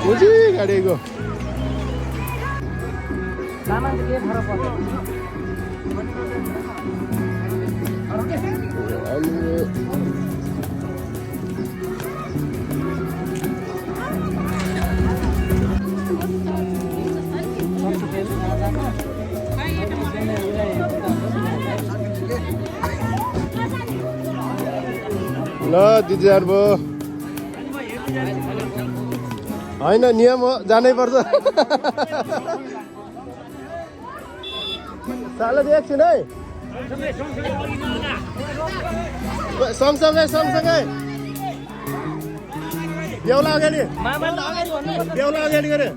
उजी गाडीको सामान चाहिँ के फरक पर्छ ल दिदीहरु भयो होइन नियम हो जानै पर्छ साला एकछिन है सँगसँगै बेहुला अगाडि बेहुला अगाडि गरे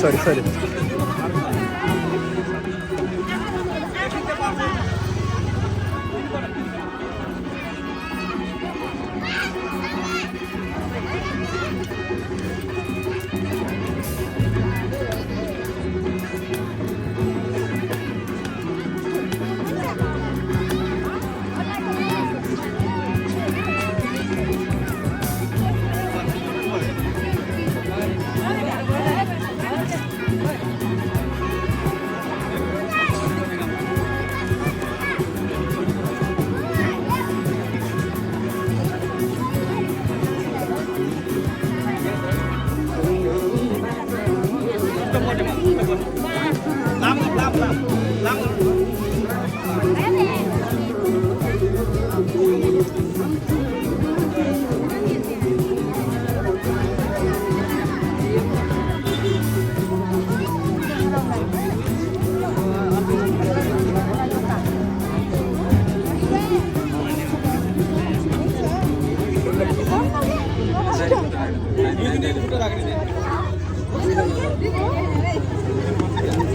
Sorry.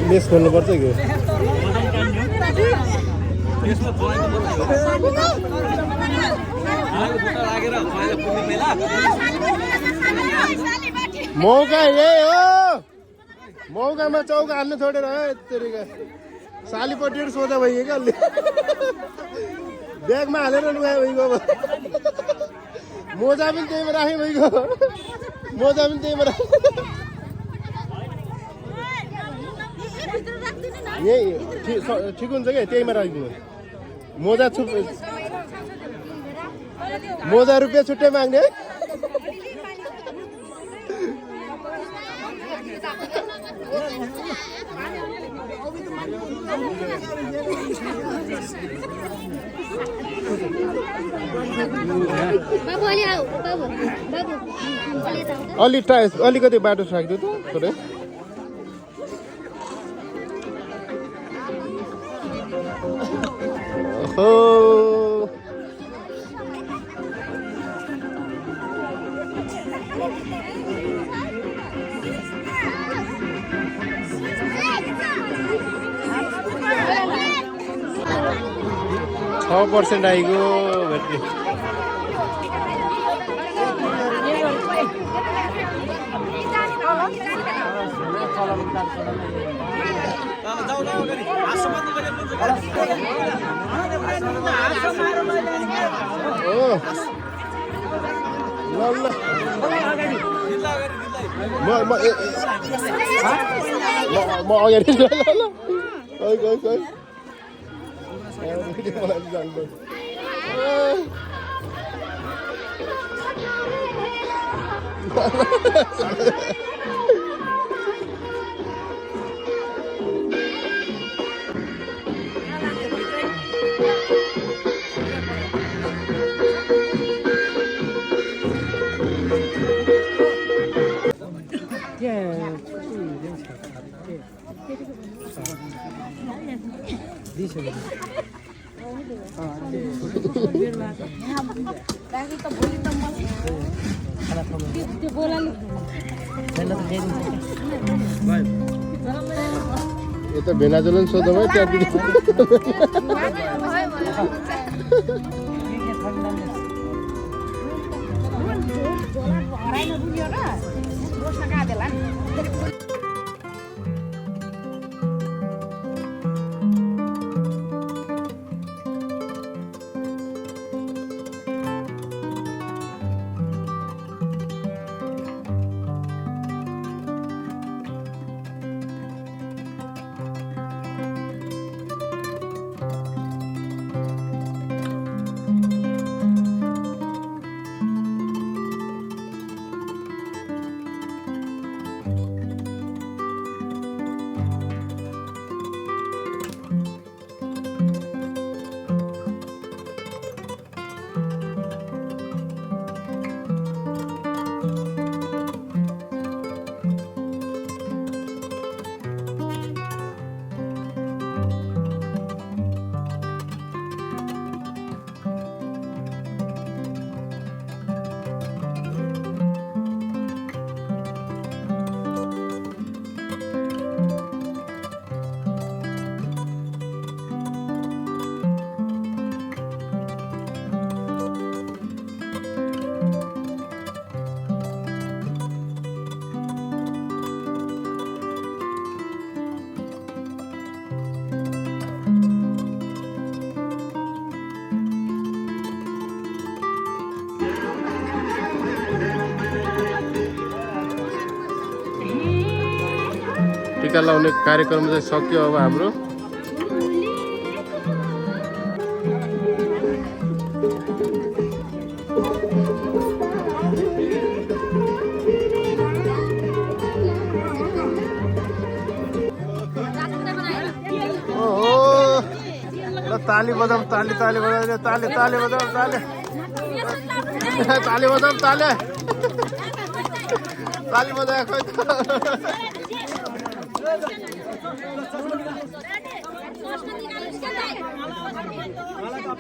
मेस खोल्नु पर्छ कि मौका यही हो मौकामा चौका हाल्नु छोडेर यत्तिका सालीपट्टि सोधा भइयो क्या अलि ब्यागमा हालेर लुगायो भइगयो मोजा पनि त्यहीमा राखेँ भइगयो मोजा पनि त्यहीमा राखेँ यही ठिक हुन्छ क्या त्यहीमा राखिदिनु मोजा रुपियाँ छुट्टै माग्ने है अलिकति बाटो राखिदियो त थोरै 6% आइगयो ब्याट्री म अगाडि गयो दिइसक्यो खाना खानु त्यो बोलाले भेना त ल्याइदिन्छ यो त भेना जलन सोधौँ है त्यहाँदेखि टिका लाउने कार्यक्रम चाहिँ सक्यो अब हाम्रो ओहो ल ताली बजाऊ ताली ताली बजाऊ ताली ताली बजाऊ ताली ताली बजाऊ ताली ताली बजाए खोइ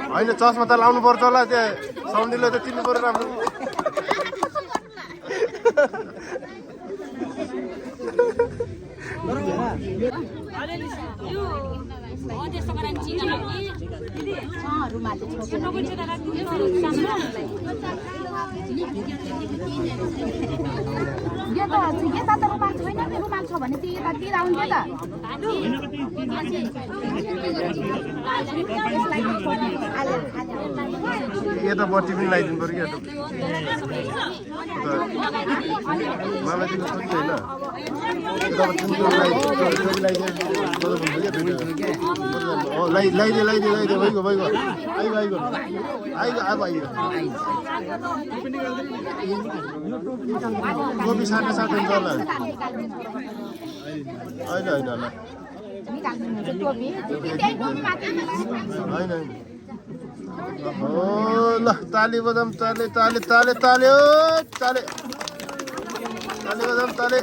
होइन चस्मा त लाउनु पर्छ होला त्यहाँ सौन्दिलो त चिन्नु पर्यो राम्रो यता त रुमाल छैन नि रुमाल छ भने चाहिँ यता दिएर आउने त यता बत्ती पनि लगाइदिनु पर्यो मलाई दिनु सक्छ होइन लगाइदियो भइगयो भइगयो आइगयो आइगयो अब आइगयो कोपी साट्ने साट्ने हुन्छ होला होइन होइन होइन हो ल ताली बजाम ताली ताली ताली ताली हो ताली ताली बजाम ताली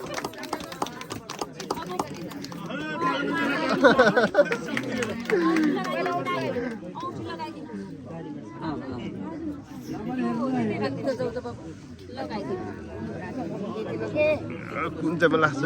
कुन चाहिँ लाग्छ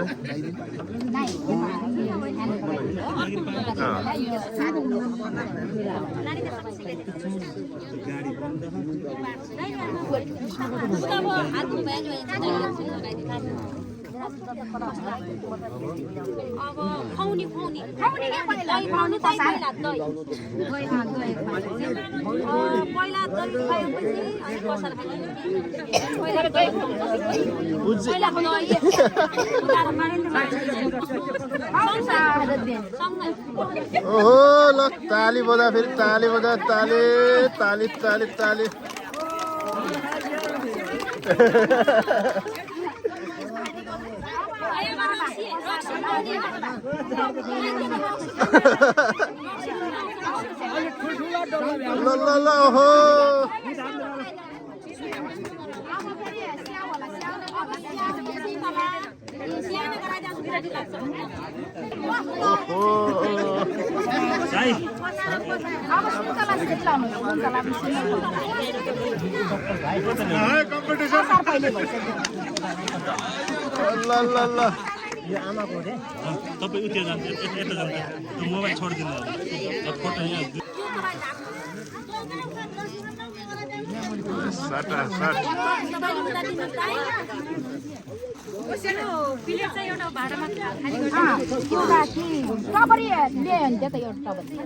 ओहो ल ताली बजा फेरि ताली बजा ताली ताली ताली ताली ल ल ल हो अब सुन्तला सेट लाउनु सुन्तला कम्पिटिसन पहिले भइसक्यो ल ल ल तपाईँ उतिर जान्छ यता जान्छ मोबाइल छोडिदिनु फोटो यहाँ साटा साट एउटा कि टबरी ल्यायो भने त्यो त एउटा टबरी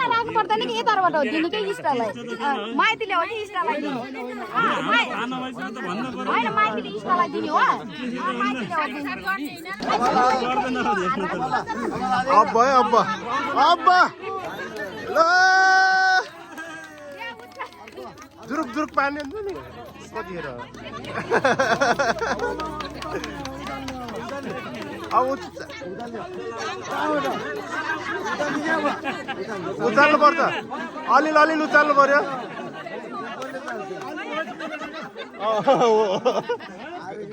राख्नु पर्दैन कि यताबाट हो दिनु कि इष्टलाई माइतीले हो कि इष्टलाई दिनु होइन माइतीले इष्टलाई दिने हो अब्बा अब्बा अब्बा ल जुरुक जुरुक पानी हुन्छ नि कतिखेर अब उचाल्नु पर्छ अलिअलि अलिअलि उचाल्नु पर्यो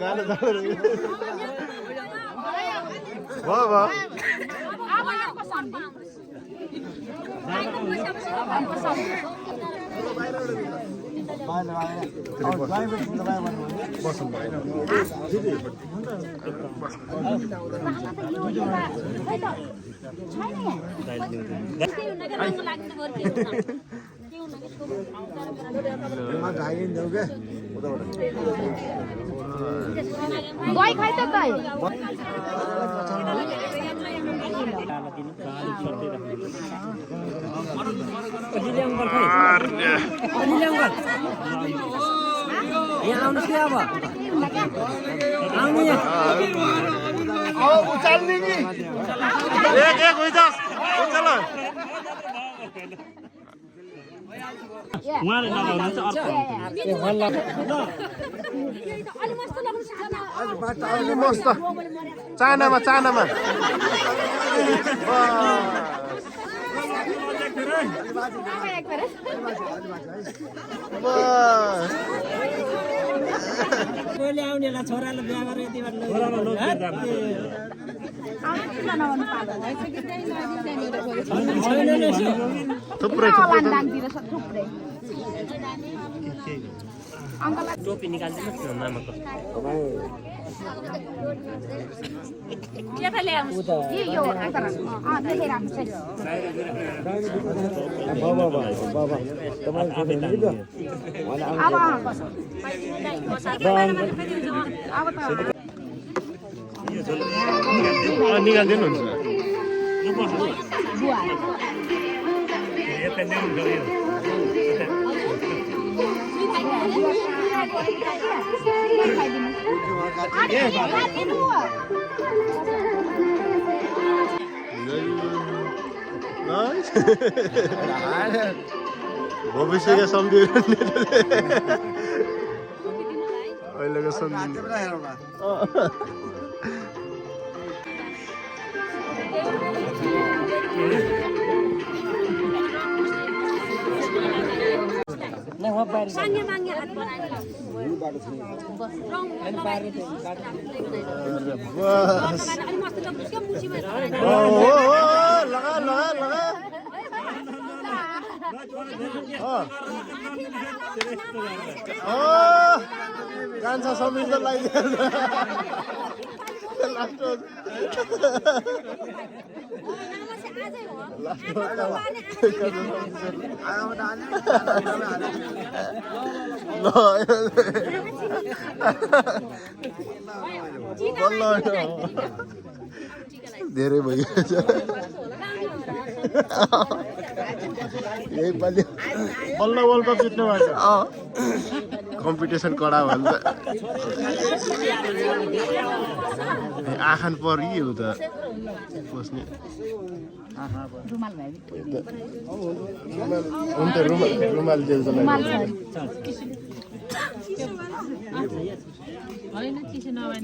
गाना भयो गई खाइ त गई उचाल्ने नि एक उचाल उहाँले नगाउनुहुन्छ अलि मस्त चानामा चानामा पहिले आउनेलाई छोराले बिहा गरेर यति बेला थुप्रै टोपी निकालिदिनुहोस् न मामाको निकालिदिनु हुन्छ भविष्यका सम्झिएर अहिलेको सम्झिने लगा लगा लगा जान्छ समिर लगाइदिएर धेरै भइरहेछ यही पालि बल्ल वर्ल्ड कप जित्नु भएको कम्पिटिसन कडा भन्छ आखान परि हो त बस्ने रुमाल रुमाल दिएछ होइन चिसो नभए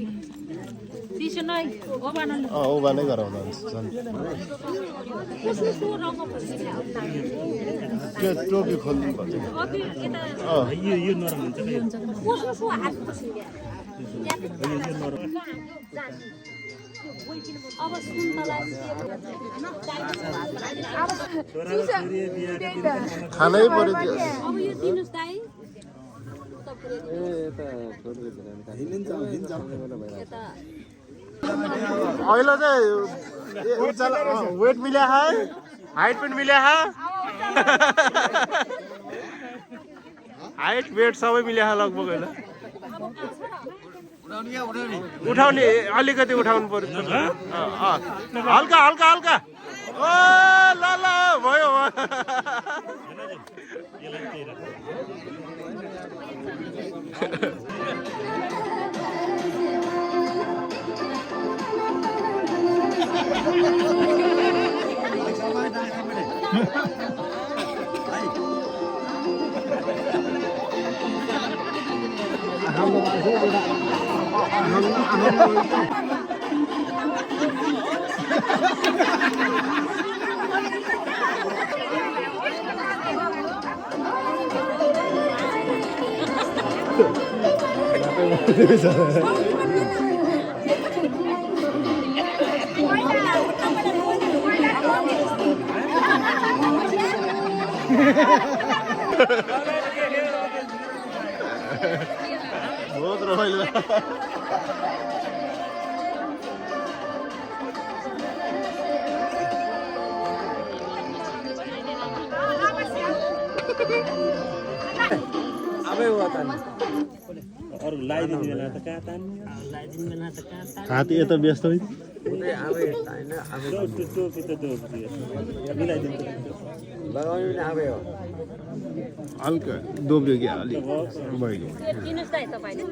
चिसो नै ओभन ओभनै गराउँदा हुन्छ त्यो टोपी खोल्नु पर्छ यो नरम हुन्छ अब सुन्तला खानै पर्यो त्यो अब यो दिनुस् दाइ अहिले चाहिँ वेट मिल्या है हाइट पनि मिल्या है हाइट वेट सबै मिल्या लगभग होइन उठाउने अलिकति उठाउनु पर्यो हल्का हल्का हल्का ओ ल ल भयो बहुत रमाइलो अरू लगाइदिने बेला त कहाँ तान्ने हाती यता व्यस्त है टोपी त मिलाइदिनु हल्का दोब्रियो क्या अलिक भयो दिनुस् दाइ तपाईँले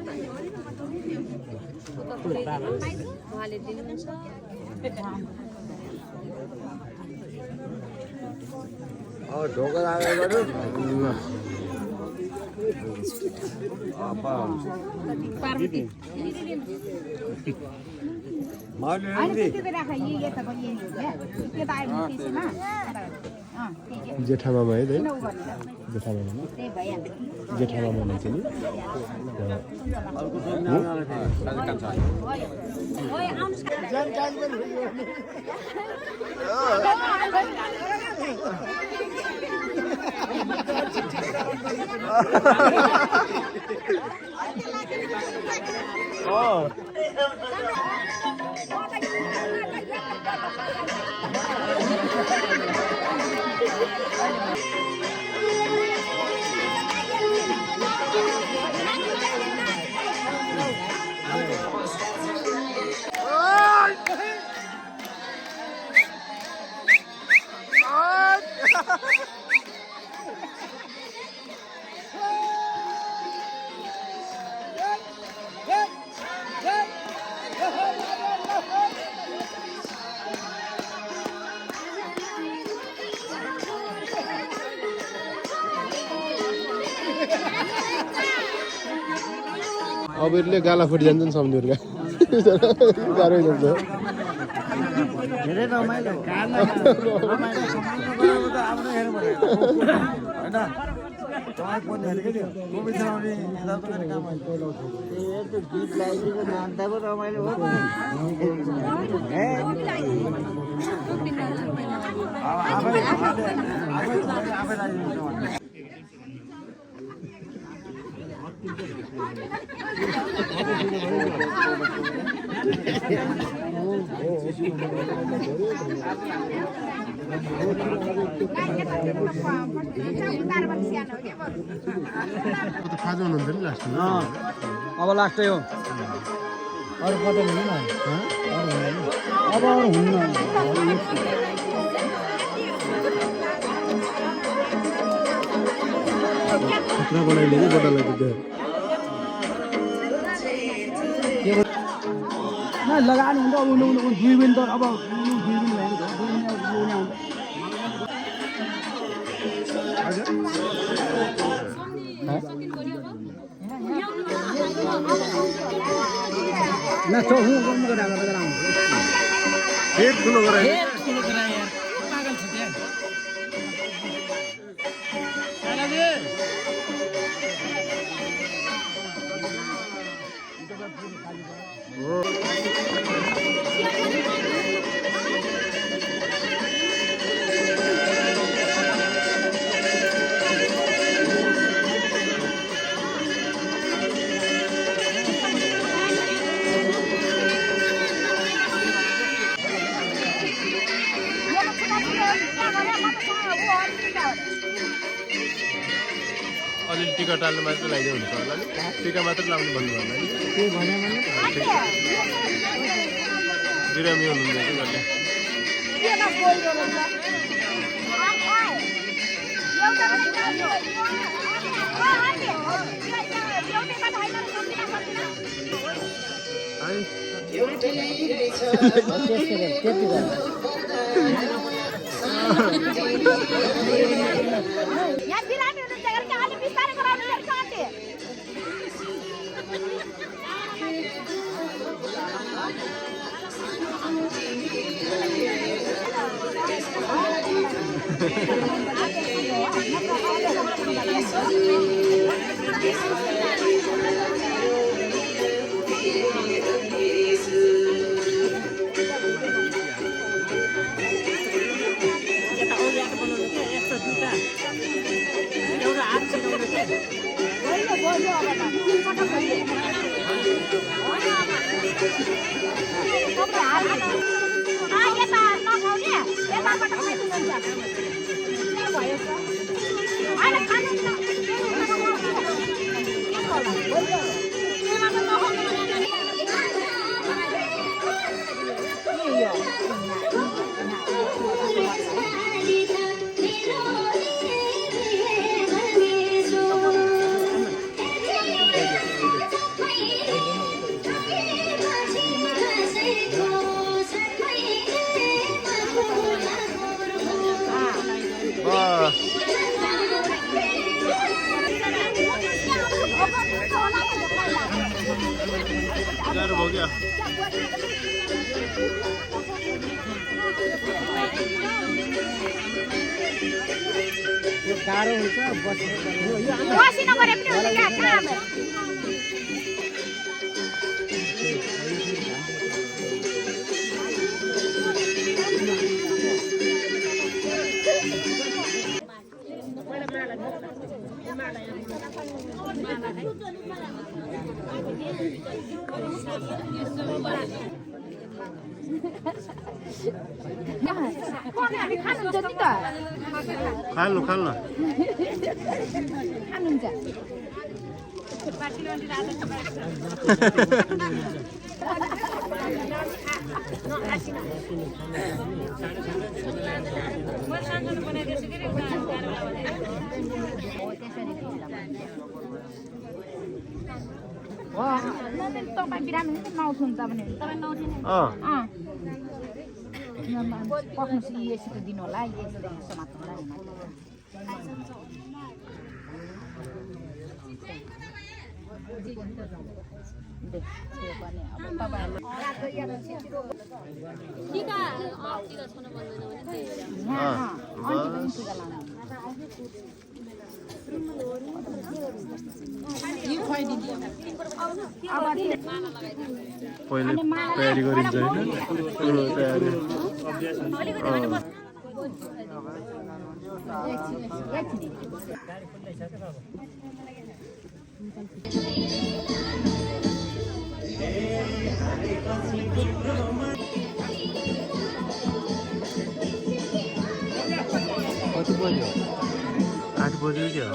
उहाँले दिनुहुन्छ ढोका लागेको जेठामामा है जेठामामा जेठामामा मान्छे नि अब यसले गाला फुटिजान्छ नि सम्झिरहेका गाह्रो जान्छ धेरै रमाइलो गीत लगाइदिएको नाच्दा पो रमाइलो खाजा हुनुहुन्छ नि लास्टमा अब लास्टै हो अरू कतै हुनु न अब अरू हुन्न खतरा बनाइले नि बडालाई त लगानी हुन्छ अब 2 मिनट त अब 2 मिनट ना तो हूँ कौन करा रहा हूँ फेर ठुलो गराइ ठुलो कुरा यार पागल छ त्यहाँ अलिअलि टिका टाल्नु मात्र लगाइदियो हुन्छ होला नि टिका मात्र लाउनु भन्नु होला नि के भने बिरामी हुनुहुँदैछ कहिले यहाँ बिरामी हुनुहुन्छ कि अलि बिस्तारै गराउनु पर्छ आन्टी यता औलियाको बनाउनु के यस्तो दुईटा एउटा हात सिकाउनु के गाह्रो भयो क्या गाह्रो हुन्छ बसिन गरे पनि हुन्छ क्या काम खानुहुन्छ नि त खाल्नु खानुहुन्छ तपाईँ बिरामी नउठ्नुहुन्छ भने पक्नुहोस् यसो दिनु होला यसो मात्र पहिले तयारी गरिन्छ होइन ठुलो तयारी कति बज्यो 8 बज्यो क्या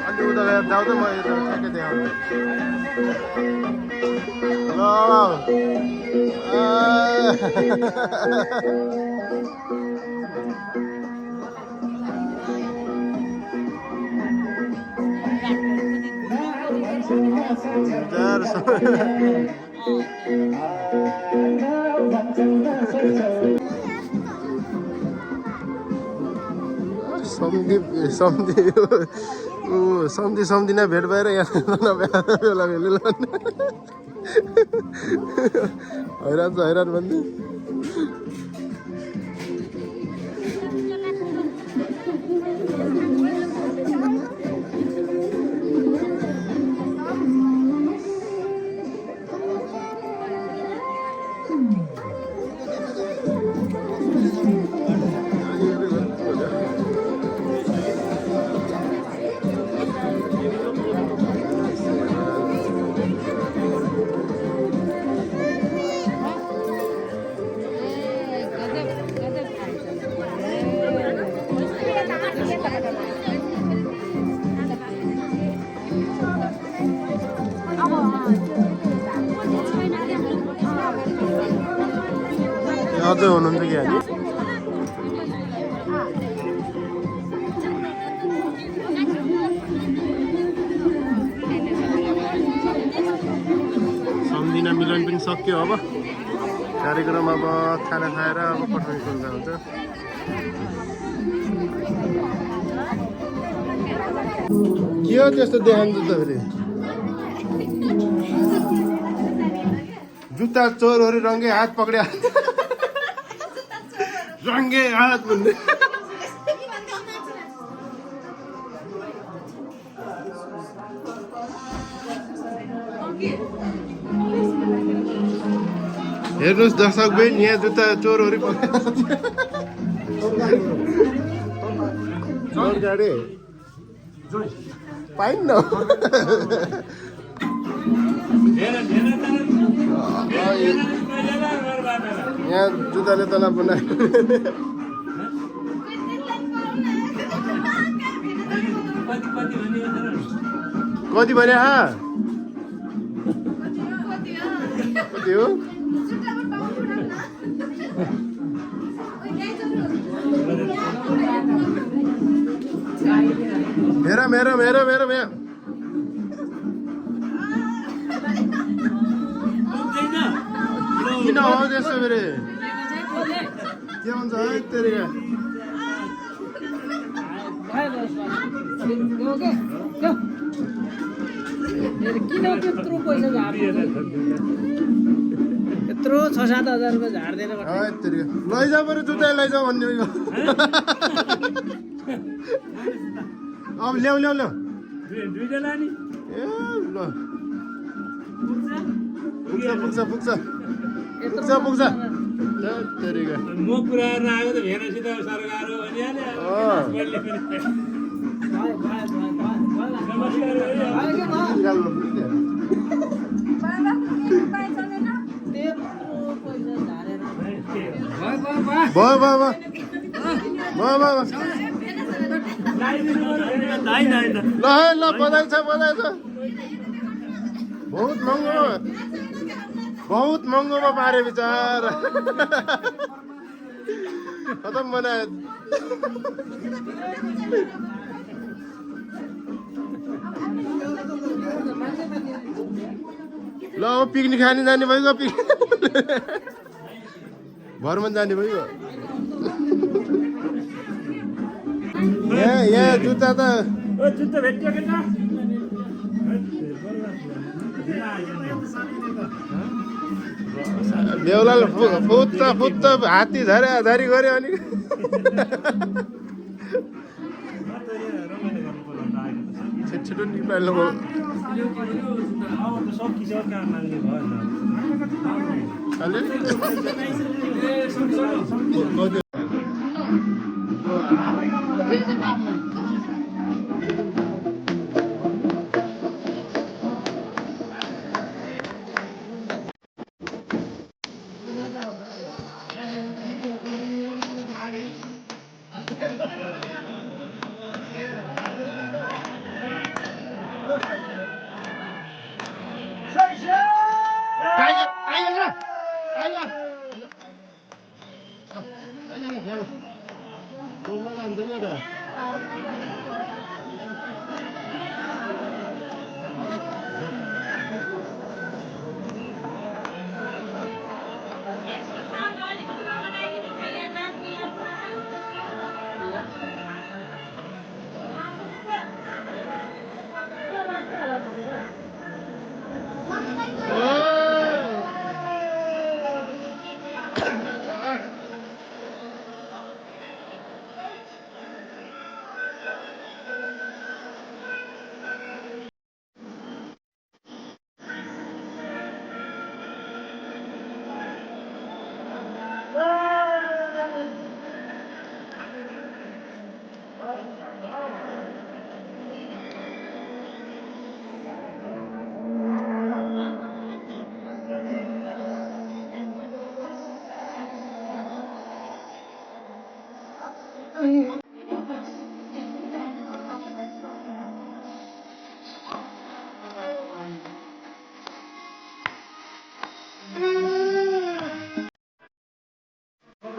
अलि उता गएर जाऊ त म यता ठ्याक्कै देखाउँछु ल सम्झी नै भेट भएर यहाँ बेला भेले हैरान छ हैरान भन्ने अझै हुनुहुन्छ कि हामी सम्झिना मिलन पनि सक्यो अब कार्यक्रम अब खाना खाएर अब पठाउने कुरा हुन्छ के हो त्यस्तो देखाउँछ त फेरि जुत्ता चोरहरू रङ्गे हात पक्रिया रङ्गे हात भन्ने हेर्नुहोस् दर्शक बहिनी यहाँ जुत्ता चोरहरू चोर गाडी पाइन्न यहाँ जुत्ताले त नबनायो कति भने कति हो मेरो मेरो मेरो मेरो मेरो किन हो त्यस्तो फेरि के भन्छ है तेरिका किन त्यत्रो पैसा यत्रो 6-7 हजार रुपियाँ झार्दैन लैजाऊ बरु जुत्ता लैजाऊ भन्ने अब ल्याउ ल्याउ ल्याउ ए ल पुग्छ पुग्छ पुग्छ पुग्छ म पुरा आएको त भेनासित सरकार हो भयो भयो भयो ल ल बधाई छ बहुत महँगोमा पारे विचार खतम बनायो ल अब पिकनिक खाने जाने भइगयो घरमा जाने भइगयो यहाँ जुत्ता त जुत्ता भेट्यो कि बेहुलाले फुत्त हात्ती धरी गऱ्यो अनि छिटो निकाल्नु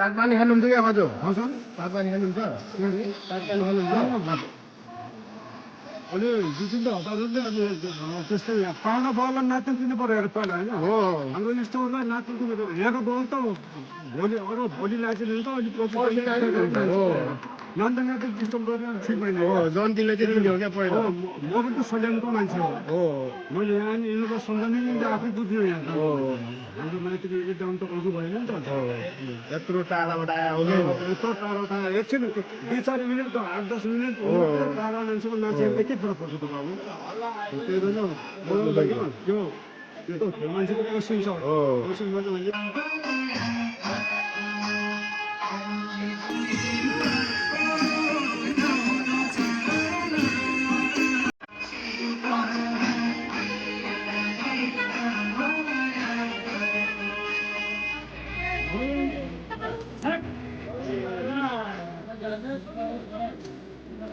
सागपानी खानुहुन्छ क्या बाजु सागपानी खानुहुन्छ सागपानी खानुहुन्छ अहिले दुई तिनवटा हप्तादेखि त्यस्तै पाहुना बाउलाई नाच्नु दिनु पऱ्यो अरे पहिला होइन हो हाम्रो यस्तोलाई नाच्नु दिनु पऱ्यो हेरेको बाउ त भोलि नाच्यो भने त अहिले हो नाच्दा नाच्दा डिस्टर्ब गरेर ठिक भएन हो जन्तीले चाहिँ दिने हो क्या पहिला म पनि त सल्यानको मान्छे हो मैले यहाँ नि यिनीहरूको सम्झने आफै बुझ्यो यहाँ हो हाम्रो माइतीको एकदम त अघि भएन नि त यत्रो टाढाबाट आयो यत्रो टाढो टाढा एकछिन 2-4 मिनट त 8-10 मिनट टाढा मान्छेको नाचेको के फरक पर्छ त बाबु त्यही भएर त्यो त मान्छेको कोसिस छ कोसिस गर्नु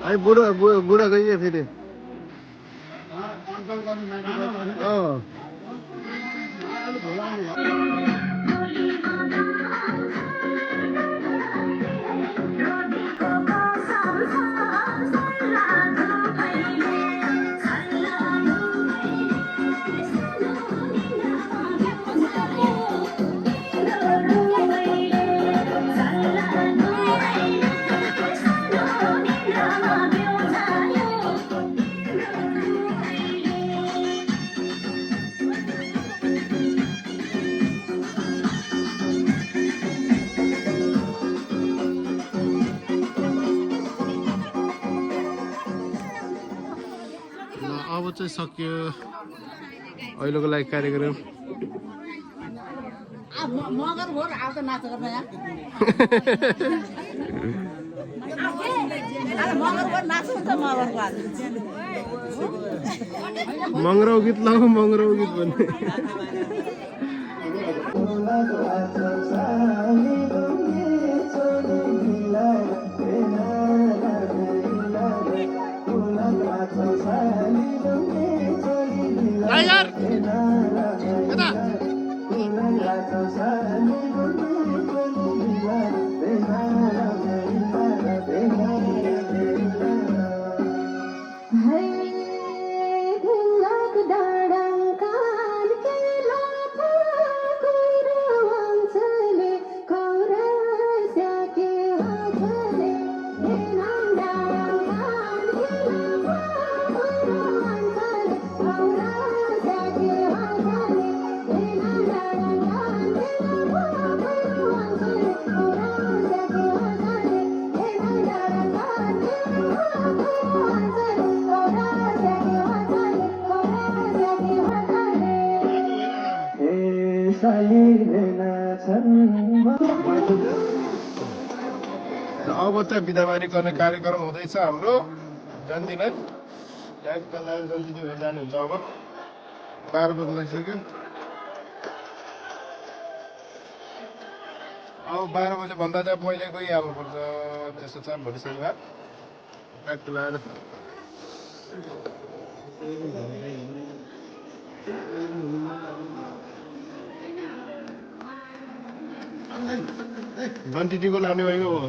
आई बुढा गइयो फेरि अब चाहिँ सक्यो अहिलेको लागि कार्यक्रम मगर भोर आउँछ नाच गर्न यहाँ मगर भोर नाच हुन्छ मगरको आज मङ्ग्रौ गीत लगाऊ मङ्ग्रौ गीत भन्ने टाइगर यता अब चाहिँ बिदाबारी गर्ने कार्यक्रम हुँदैछ हाम्रो जन्तीलाई जन्ती जानुहुन्छ अब 12 बज्न लागिसक्यो अब 12 बजे भन्दा चाहिँ पहिले गइहाल्नुपर्छ त्यसो छ भोलि शनिबार ट्याक्टर लगाएर जन्ती टिको लाउने भएको हो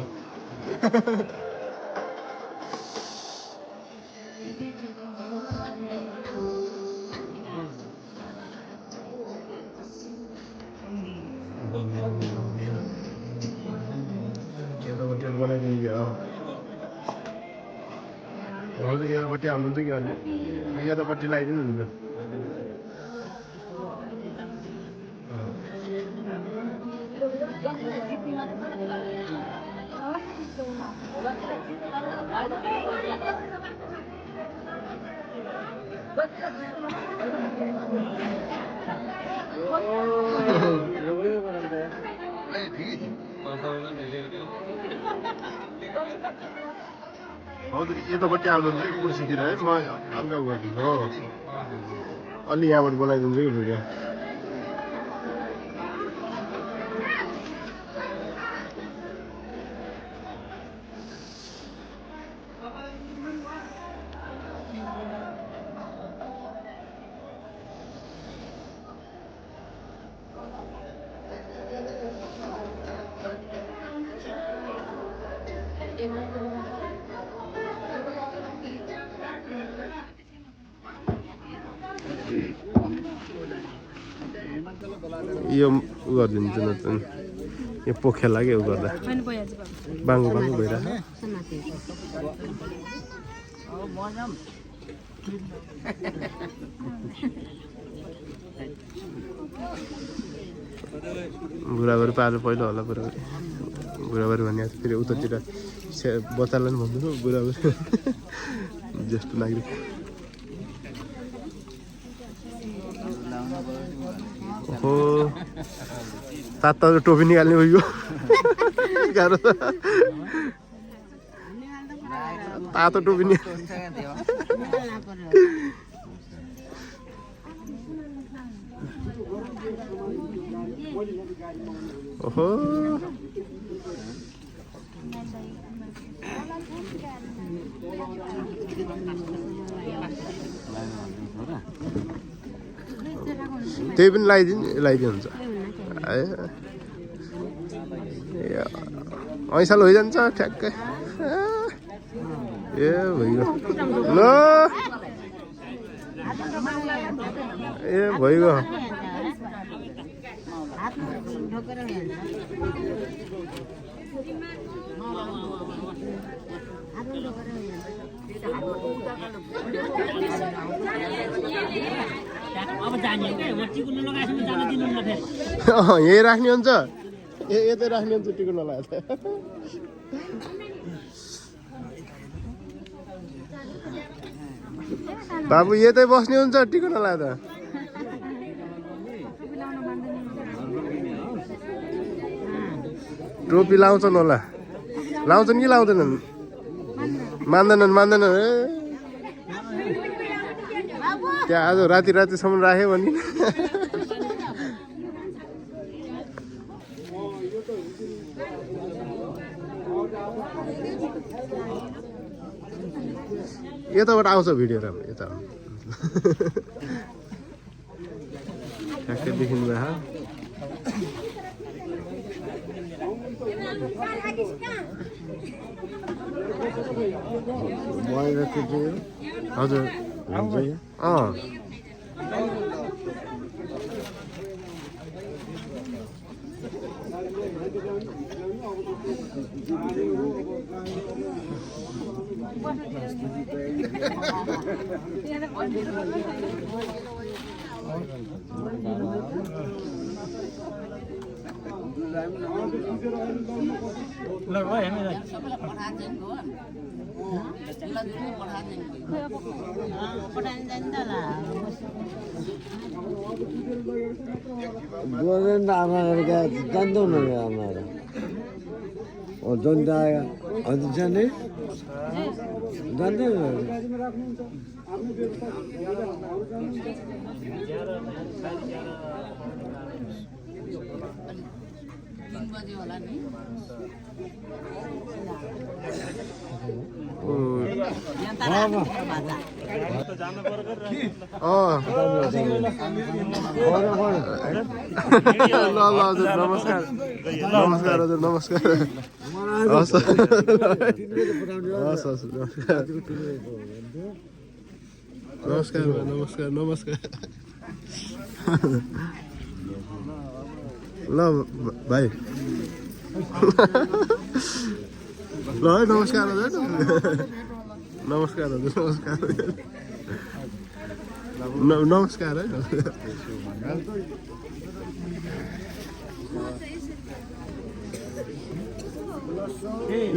पट्टि हाल्नुहुन्छ कि अहिले यतापट्टि लगाइदिनु हुन्छ यतापट्टि हाल्नुहुन्छ कि कुर्सीतिर है म हल्का गरिदिन्छु हो अलि यहाँबाट बोलाइदिन्छु कि भिडियो यो उ गरिदिन्छु न त यो पोखेला के उ गर्दा बाङ्गो बाङ्गो भइरहेको बुढाबुढी पालो पहिलो होला बुढाबुढी भने फेरि उतातिर बच्चालाई पनि भन्दैन बुढाबुढी ज्येष्ठ नागरिक ओहो तातो टोपी निकाल्ने भयो गाह्रो छ तातो टोपी ओहो त्यही पनि लगाइदिनु हुन्छ ऐसाल होइजान्छ ठ्याक्कै ए भइगयो ल ए भइगयो यही राख्ने हुन्छ यतै राख्ने हुन्छ टिको नलागे बाबु यतै बस्ने हुन्छ टिको नलागे टोपी लाउँछन् होला लाउँछन् कि लाउँदैनन् मान्दैनन् त्यहाँ आज रातिसम्म राख्यो भने यताबाट आउँछ भिडियो राम्रो यता ठ्याक्कै देखिनु भयो हजुर नमस्कार हजुर नमस्कार नमस्कार ल भाइ ल है नमस्कार हजुर नमस्कार नमस्कार है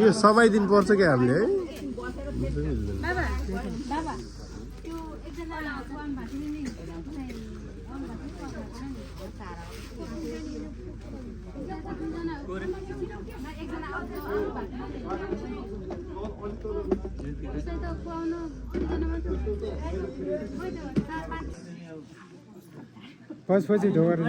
यो समाइदिनु पर्छ क्या हामीले है पछि ढोकेर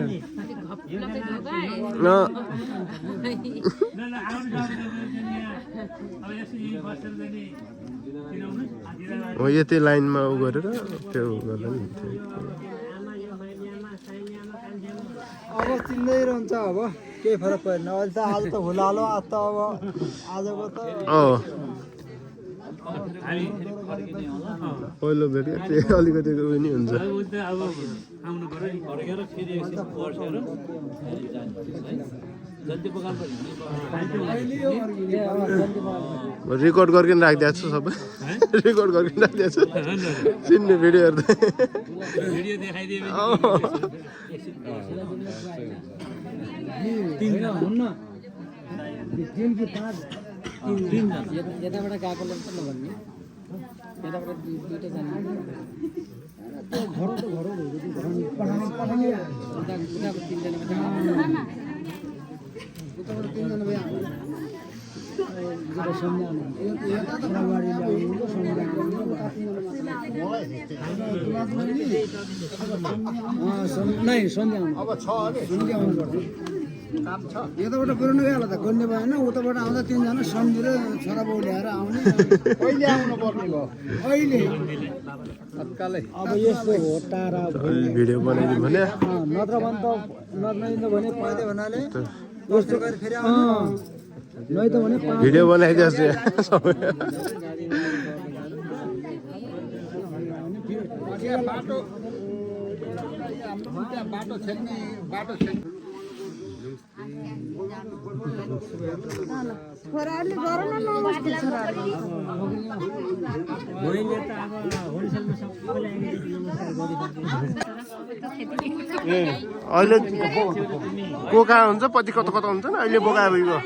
हो यतै लाइनमा उ गरेर त्यो गर्दा नि अब चिन्दै रहन्छ अब केही फरक परेन अहिले त आज त हुलालो आज त अब आजको त पहिलो भेट त्यो अलिकति उयो नि हुन्छ अब आउनु पर्यो नि फर्केर फेरि एकछिन बसेर जति बगान रेकर्ड गरिकन राखिदिएको छु सबै रेकर्ड गरिकन राखिदिएको छु चिन्ने भिडियो हेर्दै भिडियो देखाइदियो यताबाट गएकोले पनि नभन्ने यताबाट दुईटा जाने उताको तिनजना यताबाट पुऱ्याउनु गयो होला त गन्ने भएन उताबाट आउँदा तिनजना सम्झेर छोराबाउ ल्याएर आउने कहिले आउनु पर्ने भयो अहिले अब यस्तो हो टाढा भिडियो बनाइदिउँ भने नत्र भने पाइदियो भन्नाले यस्तो गरी फेरि आउनु नै त भने भिडियो बनाइदिएको छु सबै बाटो छेक्ने छोराहरूले गर न नमस्ते छोराहरूले मैले त अब होलसेलमा सबैलाई नमस्कार अहिले को कहाँ हुन्छ पछि कता कता हुन्छ नि अहिले बोकाएर गयो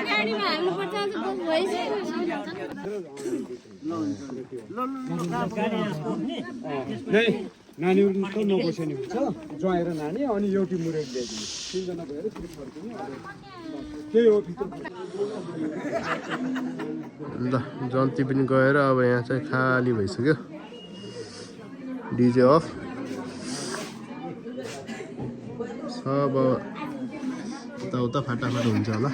गाडीमा हाल्नुपर्छ आज बस भइसक्यो नानीहरू नबस्यो हुन्छ ज्वाएर नानी अनि एउटी मुरेट ल्याइदिनु तिनजना गएर फेरि फर्किने त्यही हो भित्र ल जन्ती पनि गएर अब यहाँ चाहिँ खाली भइसक्यो डिजे अफ सब यताउता फाटाफाट हुन्छ होला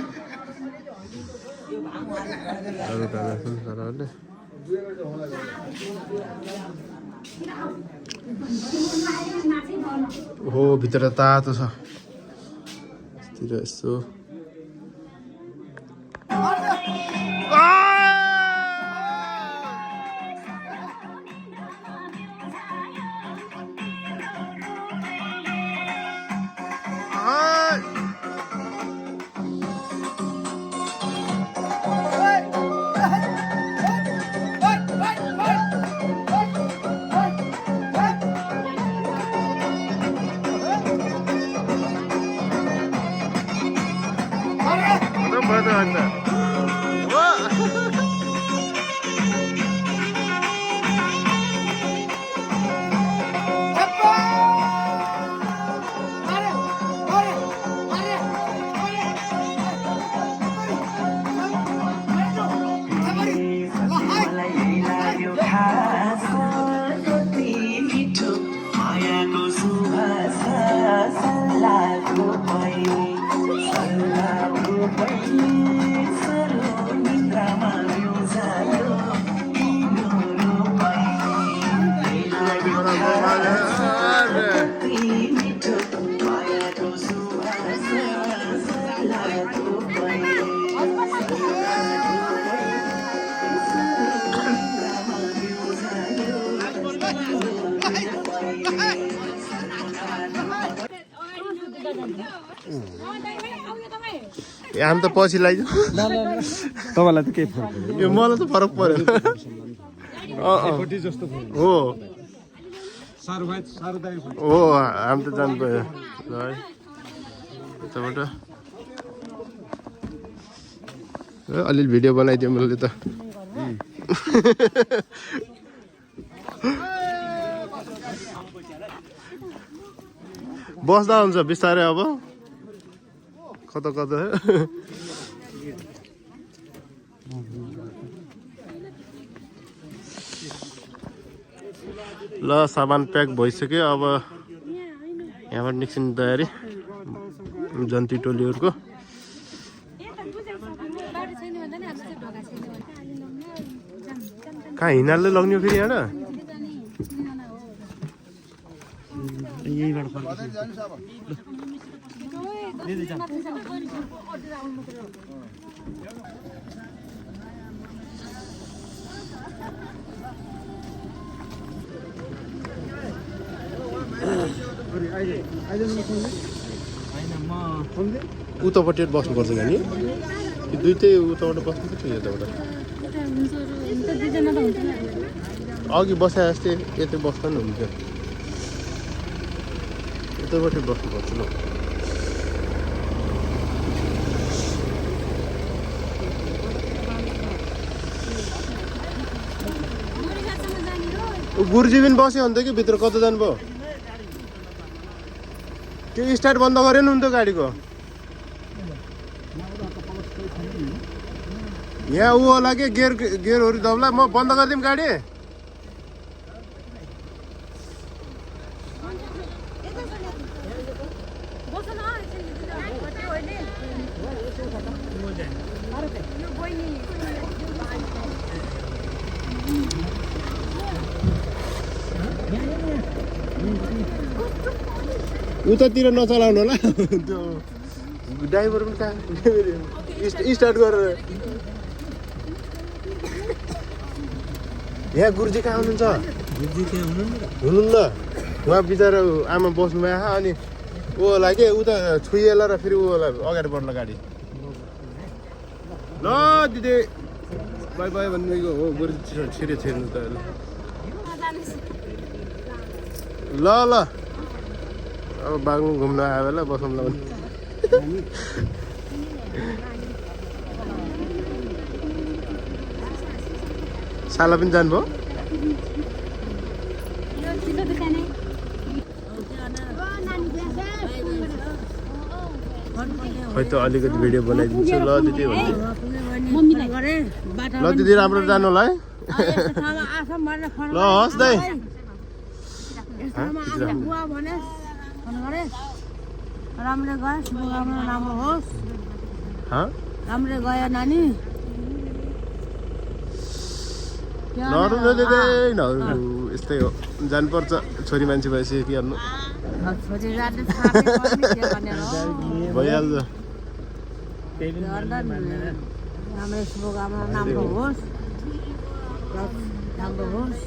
अरू टाढा छन् सरहरूले हो भित्र तातो छ यतातिर यसो हामी त पछि लगाइदिउँ तपाईँलाई त केही फरक यो मलाई त फरक परेन जस्तो हो साह्रो भाइ साह्रो दाइ हो हामी त जानु पर्यो ल है यताबाट अलिअलि भिडियो बनाइदियो मैले त बस्दा हुन्छ बिस्तारै अब कता कता ल सामान प्याक भइसक्यो अब यहाँबाट निस्किने तयारी जन्ती टोलीहरूको कहाँ हिँड्नाले लग्ने हो फेरि यहाँ उतापट्टि बस्नुपर्छ क्या नि दुइटै उताबाट बस्नुपर्छ यताबाट दुईजना त हुन्छ नि अघि बसाए जस्तै यतै बस्दा नि हुन्छ यताबाट बस्नुपर्छ ल गुरुजी पनि बस्यो अन्त कि भित्र कता जानुभयो त्यो स्टार्ट बन्द गऱ्यो नि त गाडीको यहाँ ऊ होला कि गेयरहरू दब्ला म बन्द गरिदिउँ गाडी उतातिर नचलाउनु होला त्यो ड्राइभर पनि कहाँ स्टार्ट गरेर यहाँ गुरुजी कहाँ हुनुहुन्छ हुनुहुन्न उहाँ बिचरा आमा बस्नु भयो अनि ऊ होला कि उता छुइएला र फेरि ऊ होला अगाडि बढ्ला गाडी ल दिदी बाई बाई भन्नुभएको हो गुरुजी छिरे छिर्नु त ल ल अब बाग्लुङ घुम्न आयो बेला बसौँ ल साला पनि जानुभयो खै त अलिकति भिडियो बनाइदिन्छु ल दिदी भन्दै ल दिदी राम्रो जानु होला है ल हस् दाइ राम्रै गयो शुभकामना राम्रो होस् राम्रै गयो नानी नरुनु दिदी नरु यस्तै हो जानुपर्छ छोरी मान्छे भएपछि के गर्नु भइहाल्छ राम्रै शुभकामना राम्रो होस् राम्रो होस्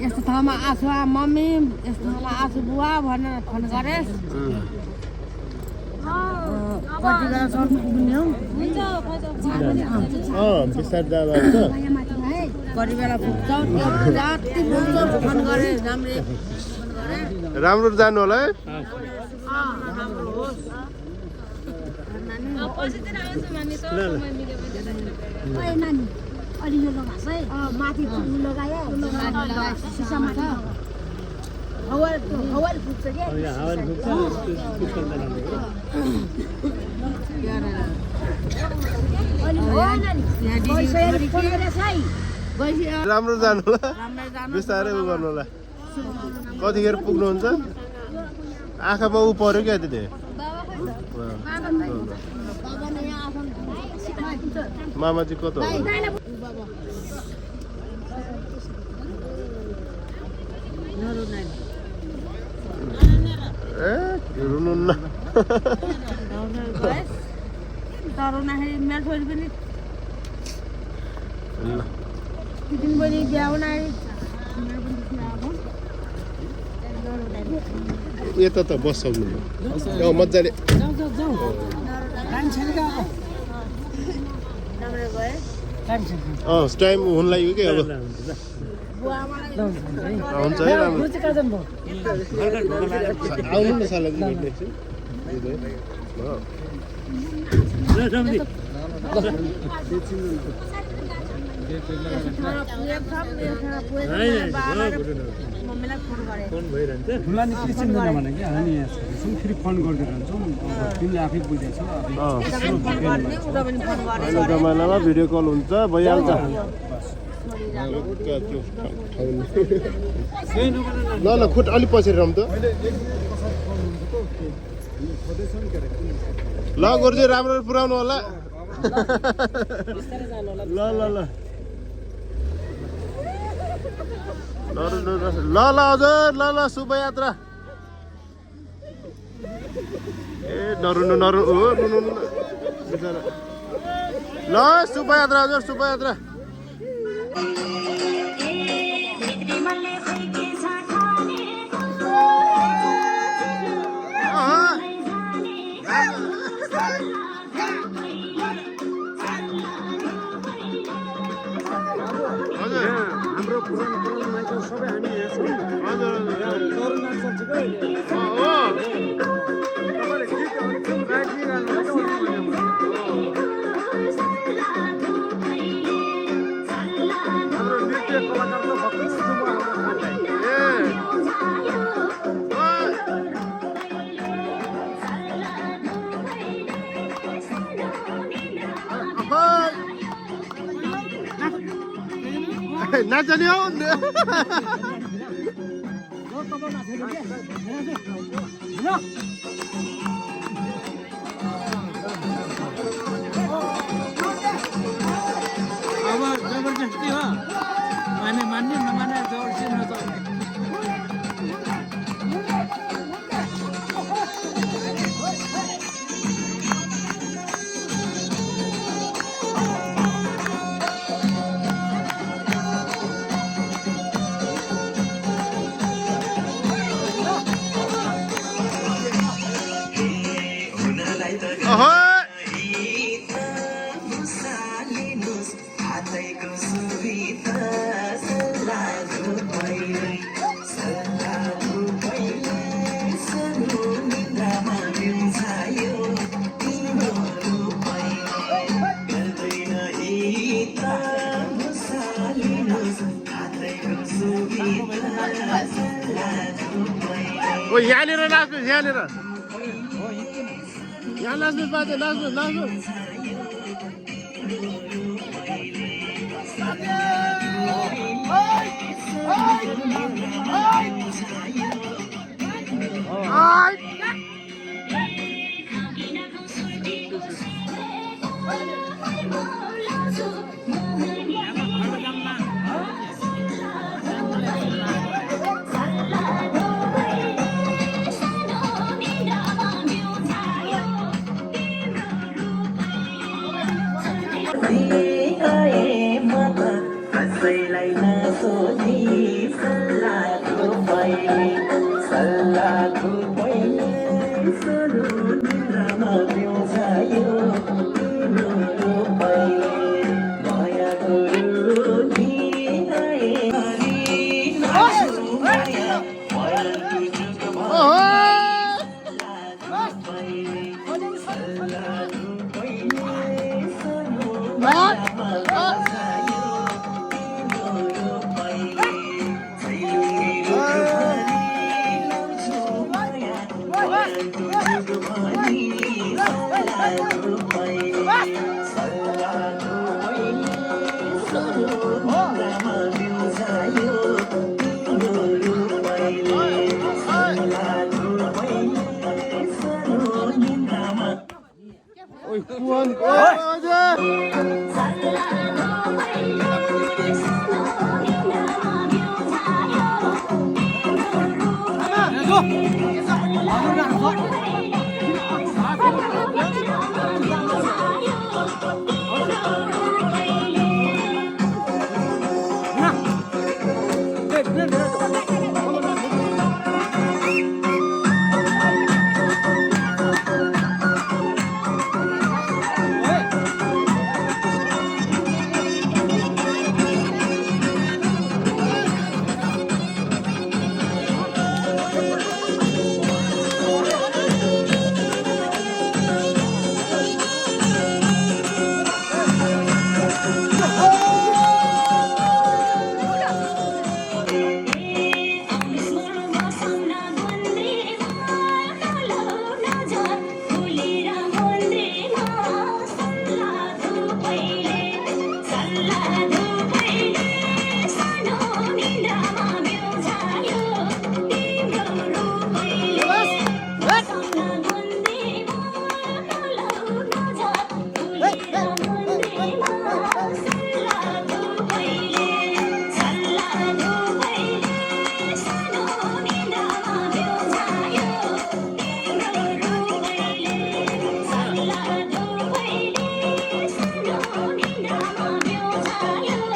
यस्तो ठाउँमा आछु मम्मी यस्तो ठाउँमा आछु बुवा भनेर फोन गरे कति बेला सक्नु पुग्ने हौ बिस्तारै जाँदा हुन्छ कति बेला पुग्छौ जति पुग्छौ फोन गरे राम्रै राम्रो जानु होला है राम्रो होस् नानी अलि यो लगाएको है माथि लगायो सिसामा हावा पुग्छ क्या राम्रो जानु होला बिस्तारै उ गर्नु होला कतिखेर पुग्नुहुन्छ आँखामा ऊ पर्यो क्या दिदी मामा चाहिँ कता हो ए रुनुहुन्न तरुणाखेरि मेरो छोरी पनि दिदी पनि बिहा यता त बस सक्नु मजाले टाइम हुन लाग्यो कि अब हुन्छ है राम्रो आउनु न साला फेरि फोन गर्दै रहन्छौँ तिमीले आफै बुझेछौ अहिले जमानामा भिडियो कल हुन्छ भइहाल्छ ल ल खुट अलिक पछि रम त ल गुरुजी राम्रो पुऱ्याउनु होला ल ल ल ल ल हजुर ल ल शुभयात्रा ए नरुनु नरुनु हो रुनु बिचरा ल शुभयात्रा हजुर शुभयात्रा पुरानो पुरानो मान्छेहरू सबै हामी यहाँ छौँ हजुर तरुण नाच चल्छ क्या अहिले हो तपाईँले गीत एकदम राइट लिइरहनु हाम्रो नृत्य कलाकार त भक्कु सुब्बा नाचनी हो अब जबरजस्ती हो माने मान्ने नमाने जबरजस्ती नचल्ने ओ यहाँनिर नाच्नुहोस् यहाँनिर यहाँ नाच्नुहोस् बाजे नाच्नुहोस् नाच्नुहोस् कसैलाई नसोधी सल्लाहको पहिले सरो निन्द्रामा बिउजायो तिम्रो पहिले मायाको रुनी आए नाचु माया पलको जुगमा सल्लाहको पहिले सरो निन्द्रामा बिउजायो Hello.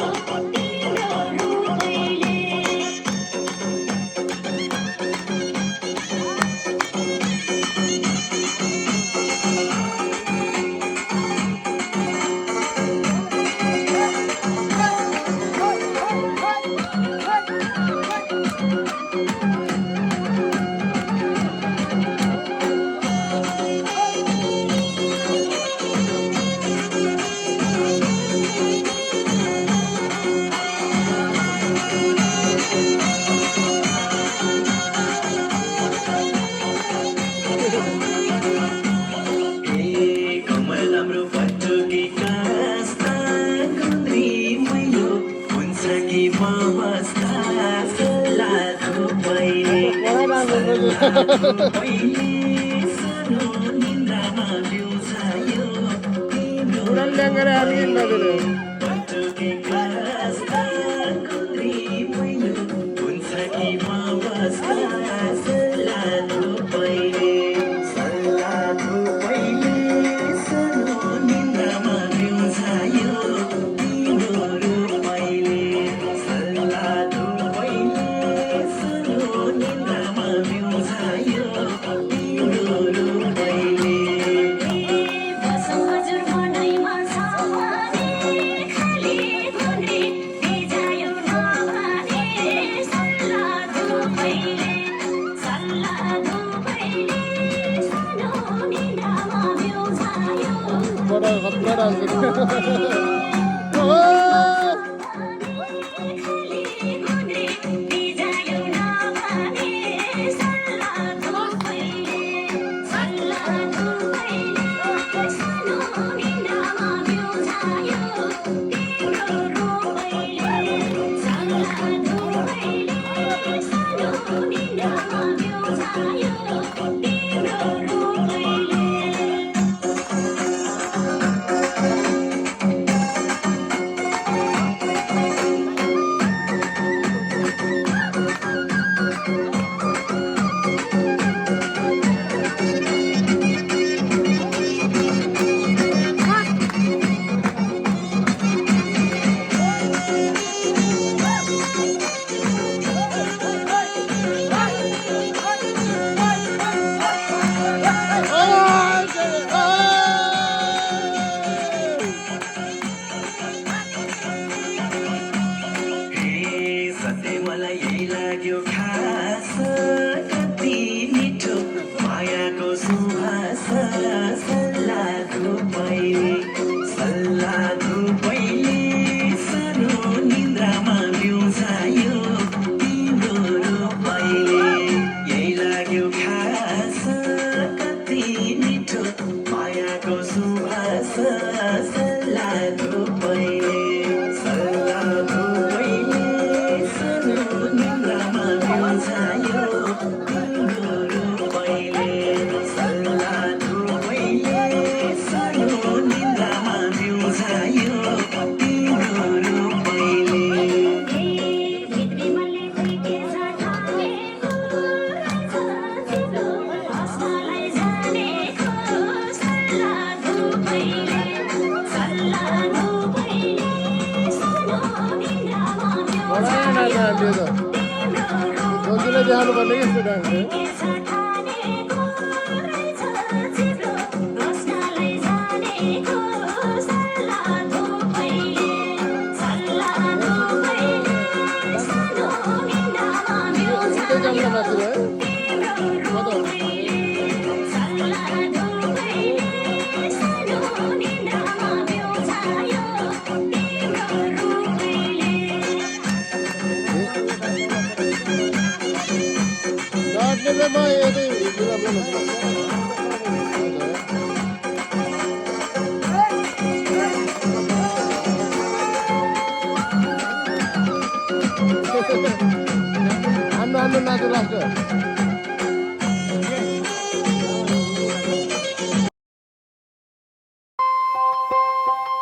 छातीमा बस्दा सल्लाहको पहिले सानो निन्द्रामा बिउजायो उडान ल्याङ्गेर हाल्ने नदिने टोके खस्ता कुद्री पहिलो हुन्छ कि म बस्दा सल्लाहको पहिले सानो निन्द्रामा बिउजायो तिम्रो रूप पहिले सानो निन्द्रामा बिउजायो तिम्रो रूप पहिले हजुर मनैमा छ भने खाली गुन्द्री बिजायो नभने सल्लाह दुबैले सानो निन्द्रामा बिउजायो बडा खतरा डान्स खाली गुन्द्री बिजायो नभने सल्लाह दुबैले सानो निन्द्रामा बिउजायो तिम्रो रूप पहिले सल्लाह दुबैले सानो निन्द्रामा बिउजायो तिम्रो रूप पहिले सधैँ मलाई यही लाग्यो खास कति मिठो मायाको सुवास सल्लाहको पहिले सानो निन्द्रामा बिउजायो तिम्रो रूप पहिले यही लाग्यो खास कति मिठो मायाको सुवास सल्लाहको पहिले सानो निन्द्रामा बिउजायो तिम्रो रूप पहिले सानो निन्द्रामा बिउजायो तिम्रो रूप पहिले भित्री मनले फुइके छ ठानेको रहेछ तिम्रो बस्नलाई जानेको सल्लाह दुबैले सानो निन्द्रामा बडा नाच्न हाल्यो त जतिले देखाउनु पर्ने कि यस्तो डान्स ठानेको रहेछ तिम्रो बस्नलाई जानेको सल्लाह दुबैले सानो निन्द्रामा उल्टै जान्छ माथि है डट्ने म यतै हाम्रो नाच्नु लाग्छ